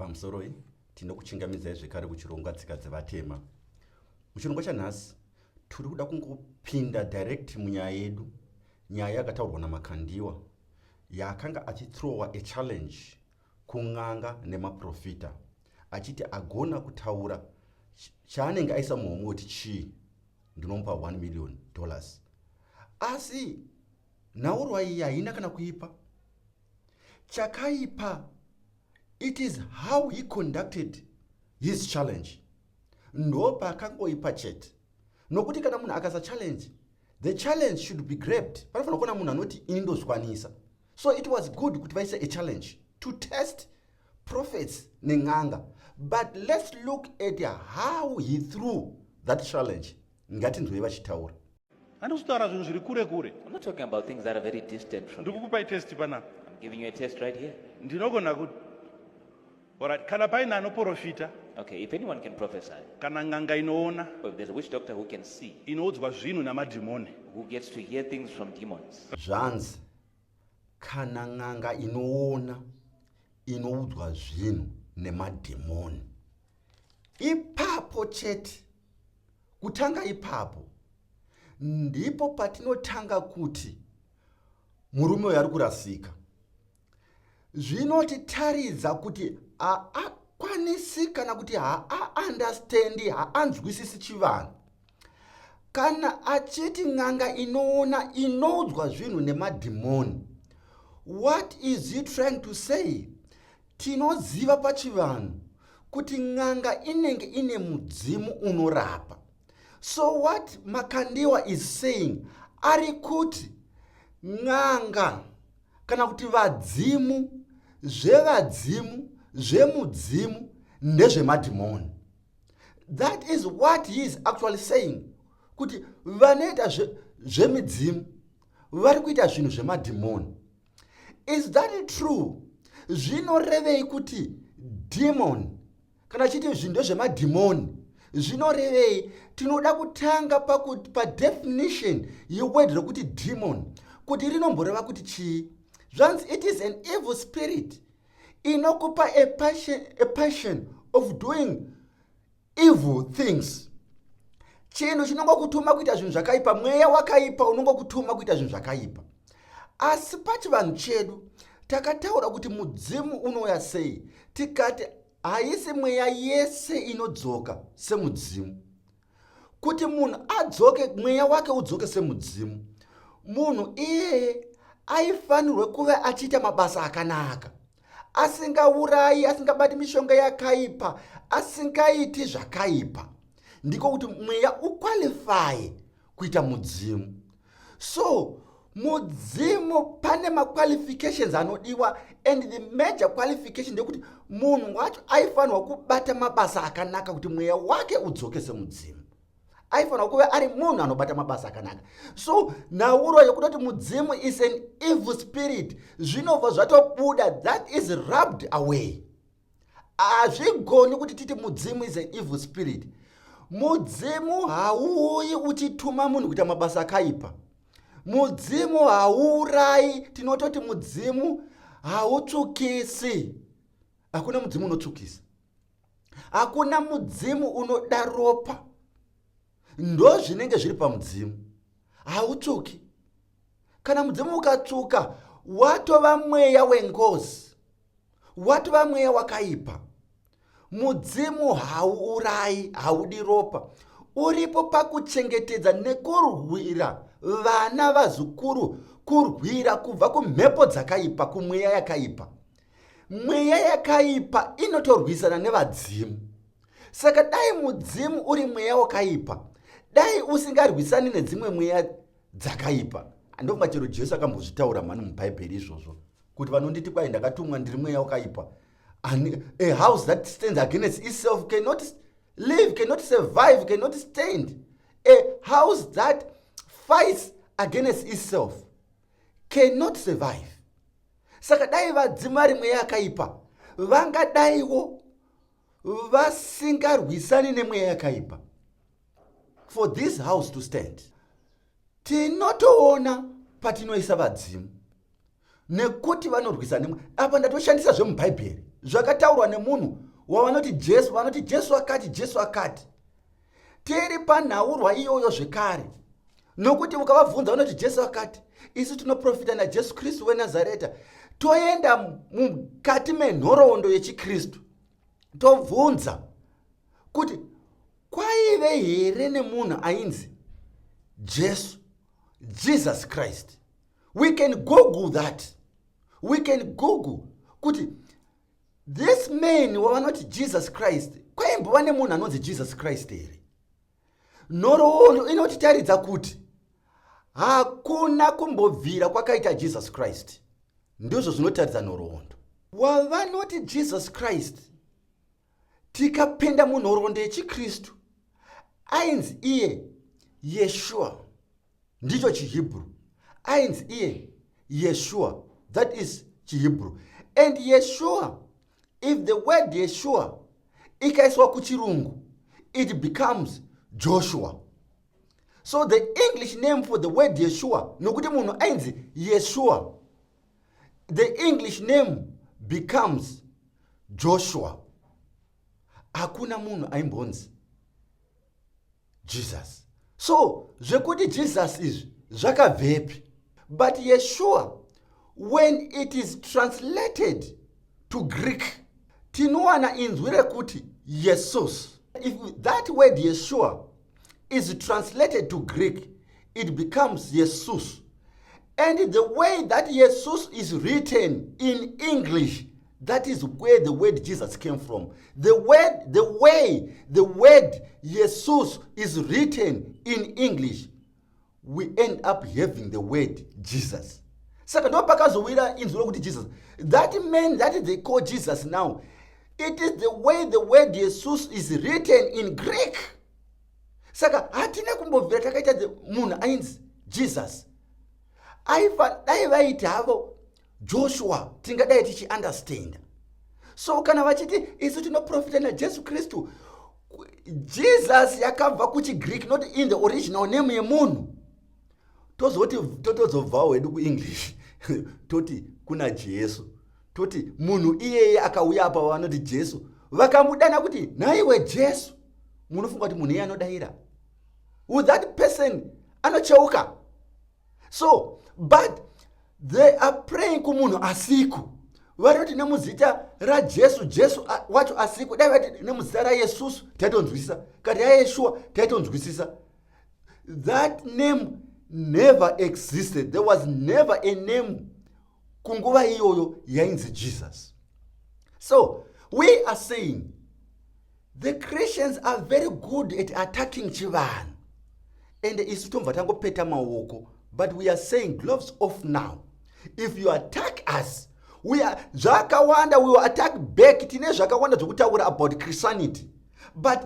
Pamusoroi, tinokuchingamidzai zvekare kuchirongwa Tsika Dzevatema. Muchirongwa chanhasi, tiri kuda kungopinda direct munyaya yedu, nyaya yakataurwa naMakandiwa yaakanga achithrowa a challenge kun'anga nemaprofita achiti agona kutaura chaanenge aisa muhomwe kuti chii, ndinomupa 1 million dollars. Asi nhaurwa iyi haina kana kuipa. Chakaipa, it is how he conducted his challenge. Ndopakangoipa chete, nokuti kana munhu akasa challenge, the challenge should be grabbed. Panofanira kuona munhu anoti ini ndozvikwanisa. So it was good kuti vaise a challenge to test prophets nen'anga, but let's look at how he threw that challenge. Ngatinzwei vachitaura. Handisi kutaura zvinhu zviri kure kure. I'm not talking about things that are very distant from you. Ndikukupai test panapa. I'm giving you a test right here. Ndinogona ku Alright, kana paine anoprofita, Okay, if anyone can prophesy, kana n'anga inoona, or if there's a witch doctor who can see, inoudzwa zvinhu namadhimoni, who gets to hear things from demons. Zvanzi kana n'anga inoona inoudzwa zvinhu nemadhimoni, ipapo chete, kutanga ipapo ndipo patinotanga kuti murume uyu ari kurasika. Zvinotitaridza kuti haakwanisi kana kuti haaunderstandi, haanzwisisi chivanhu. Kana achiti n'anga inoona inoudzwa zvinhu nemadhimoni, what is he trying to say? Tinoziva pachivanhu kuti n'anga inenge ine mudzimu unorapa. So what Makandiwa is saying, ari kuti n'anga kana kuti vadzimu, zvevadzimu, zvemudzimu ndezvemadhimoni. That is what he is actually saying, kuti vanoita zvemidzimu vari kuita zvinhu zvemadhimoni. Is that true? Zvinorevei kuti demon? Kana chiti zvinhu ndezvemadhimoni, zvinorevei? Tinoda kutanga padefinition yeword rekuti demon, kuti rinomboreva kuti chii. Zvanzi it is an evil spirit inokupa a passion of doing evil things. Chinhu chinongokutuma kuita zvinhu zvakaipa, mweya wakaipa unongokutuma kuita zvinhu zvakaipa. Asi pachivanhu chedu takataura kuti mudzimu unouya sei, tikati haisi mweya yese inodzoka semudzimu. Kuti munhu adzoke, mweya wake udzoke semudzimu, munhu iyeye aifanirwe kuve achiita mabasa akanaka, asingaurayi, asingabati mishonga yakaipa, asingaiti zvakaipa. Ndiko kuti mweya uqualify kuita mudzimu. So mudzimu pane maqualifications anodiwa, and the major qualification ndekuti munhu wacho aifanirwa kubata mabasa akanaka. Kuti mweya wake udzoke semudzimu, aifanirwa kuve ari munhu anobata mabasa akanaka. So nhauro yekuda kuti mudzimu is an evil spirit zvinobva zvatobuda. That is rubbed away. Hazvigoni kuti titi mudzimu is an evil spirit. Mudzimu hauuyi uchituma munhu kuita mabasa akaipa. Mudzimu hauurayi. Tinototi mudzimu hautsvukisi. Hakuna mudzimu unotsvukisa, hakuna mudzimu unoda ropa. Ndo zvinenge zviri pamudzimu, hautsvuki. Kana mudzimu ukatsvuka, watova mweya wengozi, watova mweya wakaipa. Mudzimu hauurayi, haudi ropa. Uripo pakuchengetedza nekurwira vana, vazukuru, kurwira kubva kumhepo dzakaipa, kumweya yakaipa. Mweya yakaipa inotorwisana nevadzimu. Saka dai mudzimu uri mweya wakaipa, dai usingarwisani nedzimwe mweya dzakaipa. Ndofunga chero Jesu akambozvitaura mhani mubhaibheri izvozvo, kuti vanonditi kwai ndakatumwa ndiri mweya wakaipa. A house that stands against itself cannot live, cannot survive, cannot stand. A house that fights against itself cannot survive. Saka dai vadzimu vari mweya yakaipa, vangadaiwo vasingarwisani nemweya yakaipa for this house to stand. Tinotoona patinoisa vadzimu nekuti vanorwisa nemwe. Apa ndatoshandisa zvemubhaibheri. Zvakataurwa nemunhu wavanoti Jesu, vanoti Jesu akati, Jesu akati. Tiri panhaurwa iyoyo zvekare, nokuti ukavabvunza vanoti Jesu akati, isu tinoprofita naJesu Kristu weNazareta. Toenda mukati menhoroondo yechiKristu, tobvunza kuti kwaive here nemunhu ainzi Jesu, Jesus Christ? We can google that. We can google kuti this man wavanoti Jesus Christ, kwaimbova nemunhu anonzi Jesus Christ here? Nhoroondo inotitaridza kuti hakuna kumbobvira kwakaita Jesus Christ. Ndizvo zvinotaridza nhoroondo. Wavanoti Jesus Christ, tikapinda munhoroondo yechiKristu, ainzi iye Yeshua, ndicho chiHebrew. Ainzi iye Yeshua, that is chiHebrew. And Yeshua, if the word Yeshua ikaiswa kuchirungu, it becomes Joshua. So the English name for the word Yeshua, nokuti munhu ainzi Yeshua, the English name becomes Joshua. Hakuna munhu aimbonzi Jesus. So zvekuti Jesus izvi zvakabvepi? But Yeshua, when it is translated to Greek, tinowana inzwi rekuti Jesus. If that word Yeshua is translated to Greek, it becomes Jesus. And the way that Jesus is written in English, that is where the word Jesus came from. The way the word Jesus is written in English, we end up having the word Jesus. Saka ndo pakazowira inzwi rokuti Jesus. That man that they call Jesus now, it is the way the word Jesus is written in Greek. Saka hatina kumbobvira takaita munhu ainzi Jesus. Aifa dai vaiti havo Joshua, tingadai tichiunderstanda. So kana vachiti isu tinoprofita naJesu Kristu, Jesus yakabva kuchiGreek, not in the original name yemunhu. Tozoti totozobvawo hedu kuEnglish, toti kuna Jesu, toti munhu iyeye akauya apa vanoti Jesu, vakamudana kuti nhaiwe Jesu, munofunga kuti munhu iye anodayira? Will that person anocheuka? So but they are praying kumunhu asiku. Vari nemuzita raJesu, Jesu wacho asiku. Dai vati nemuzita raYesusu, taitonzwisisa. Kati yaYeshua, taitonzwisisa. That name never existed. There was never a name kunguva iyoyo yainzi Jesus. So we are saying the Christians are very good at attacking chivanhu, and isu tobva tangopeta maoko. But we are saying gloves off now. If you attack us, we are zvakawanda, we will attack back. Tine zvakawanda zvokutaura about Christianity, but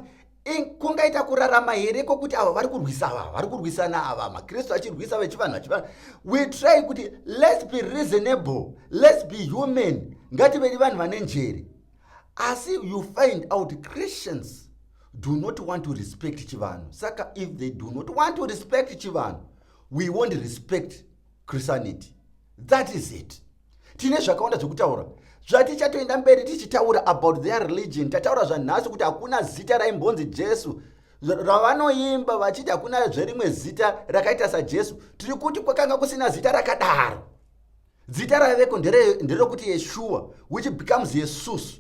kungaita kurarama here kwokuti ava vari kurwisa, ava vari kurwisana, ava maKristu achirwisa vechivanhu vachivanhu? We try kuti let's be reasonable, let's be human, ngativei vanhu vane njere. Asi you find out Christians do not want to respect chivanhu. Saka if they do not want to respect chivanhu, we won't respect Christianity. That is it. Tine zvakawanda zvekutaura zvatichatoenda mberi tichitaura about their religion. Tataura zvanhasi kuti hakuna zita raimbonzi Jesu ravanoimba vachiti hakuna zverimwe zita rakaita saJesu. Tiri kuti kwakanga kusina zita rakadaro. Zita raveko nderekuti Yeshua, which becomes Jesus,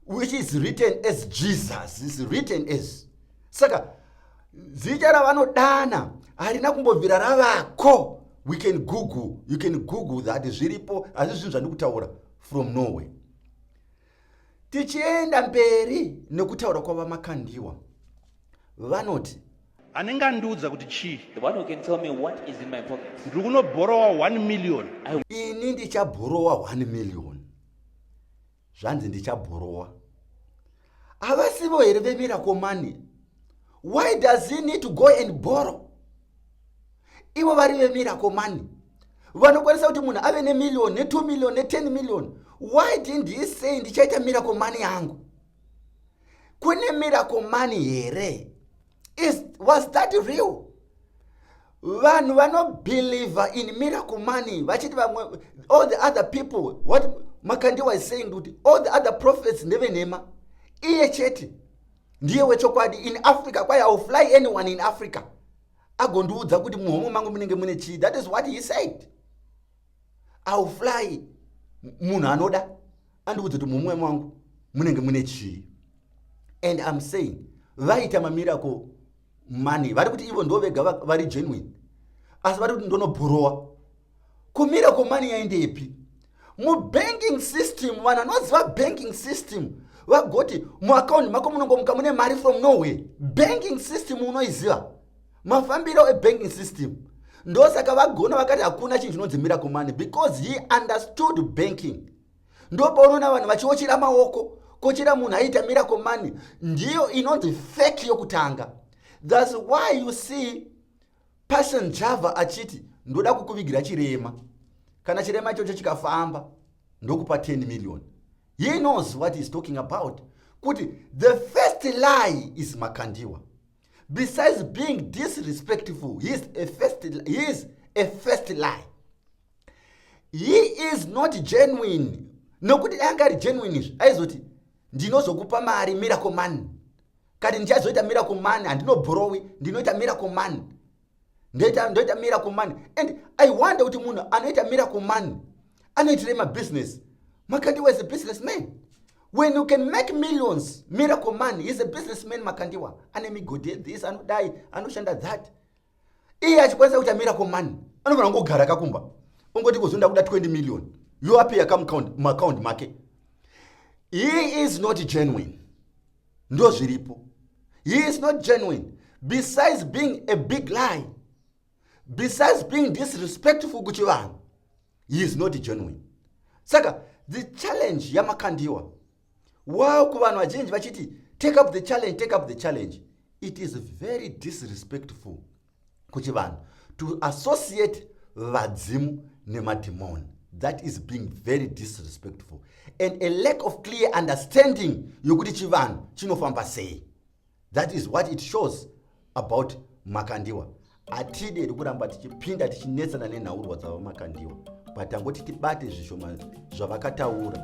which is written as Jesus, is written as. Saka zita ravanodana harina kumbobvira ravako. We can google, you can google that, zviripo. Asi zvinhu zvandikutaura from nowhere. Tichienda mberi nekutaura kwavaMakandiwa, vanoti Anenge andiudza kuti chii? The one who can tell me what is in my pocket. Ndiri kunobhorowa 1 million. Ini ndichabhorowa 1 million. Zvanzi ndichabhorowa. Havasivo here vemiracle money? Why does he need to go and borrow? Ivo vari vemiracle money, vanokwanisa kuti munhu ave nemillion, ne2 million, ne10 million. Why didn't he say ndichaita miracle money yangu? Kune miracle money here? Was that real? Vanhu vanobhelievha in miracle money vachiti vamwe, all the other people, what Makandiwa is saying kuti all the other prophets ndevenhema, iye chete ndiye wechokwadi in Africa. Kwai, "I will fly anyone in Africa agondiudza kuti muhomwe mangu munenge mune chii." That is what he said. "I will fly munhu anoda andiudze kuti muhomwe mangu munenge mune chii." And I'm saying vaita mamiracle money, vari kuti ivo ndo vega vari genuine, asi vari kuti ndonobhorowa kumiracle money. Yaendepi mubanking system? Vanhu vanoziva banking system vagoti muakaunti mako munongomuka mune mari from nowhere. Banking system unoiziva, mafambiro ebanking system. Ndosaka vagona vakati hakuna chinhu chinonzi miracle money, because he understood banking. Ndo paunoona vanhu vachiochera maoko kochera munhu aita miracle money. Ndiyo inonzi fake yokutanga. That's why you see Passion Java achiti, "Ndoda kukuvigira chirema. Kana chirema ichocho chikafamba, ndokupa 10 million." He knows what he's talking about, kuti the first lie is Makandiwa. Besides being disrespectful, he is a first lie. He is not genuine, nokuti dai anga ari genuine izvi, aizoti, "Ndinozokupa mari, miracle money." Kati, "Ndichazoita miracle money, handinobhorowi, ndinoita miracle money, ndoita miracle money." And I wonder kuti munhu anoita miracle money anoitirei mabusiness? Makandiwa is a businessman. When you can make millions miracle money, he's a businessman. Makandiwa ane migodhi, this anodai, anoshanda that. Iye achikwanisa kuita miracle money, anofanira kungogara kakumba, ongoti, "Kuzonda kuda 20 million," yoapiya muaccount make. He is not genuine, ndo zviripo. He is not genuine. Besides being a big lie, besides being disrespectful kuchivanhu, he is not genuine. Saka the challenge yaMakandiwa wa kuvanhu vazhinji vachiti, "Take up the challenge, take up the challenge," it is very disrespectful kuchivanhu to associate vadzimu nemadhimoni. That is being very disrespectful and a lack of clear understanding yokuti chivanhu chinofamba sei. That is what it shows about Makandiwa. Hatidi hedu kuramba tichipinda tichinetsana nenhaurwa dzavaMakandiwa, but tangoti tibate zvishoma zvavakataura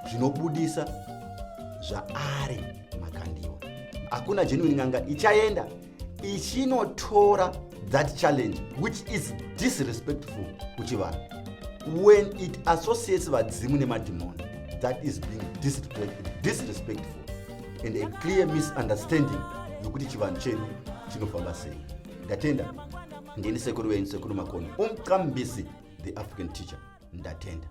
zvinobudisa zvaari Makandiwa. Hakuna genuine n'anga ichaenda ichinotora that challenge, which is disrespectful kuchivanhu when it associates vadzimu nemadhimoni. That is being disrespectful and a clear misunderstanding yokuti chivanhu chedu chinofamba sei. Ndatenda. Ndini sekuru venyu, Sekuru Makono, umqambisi, the African teacher. Ndatenda.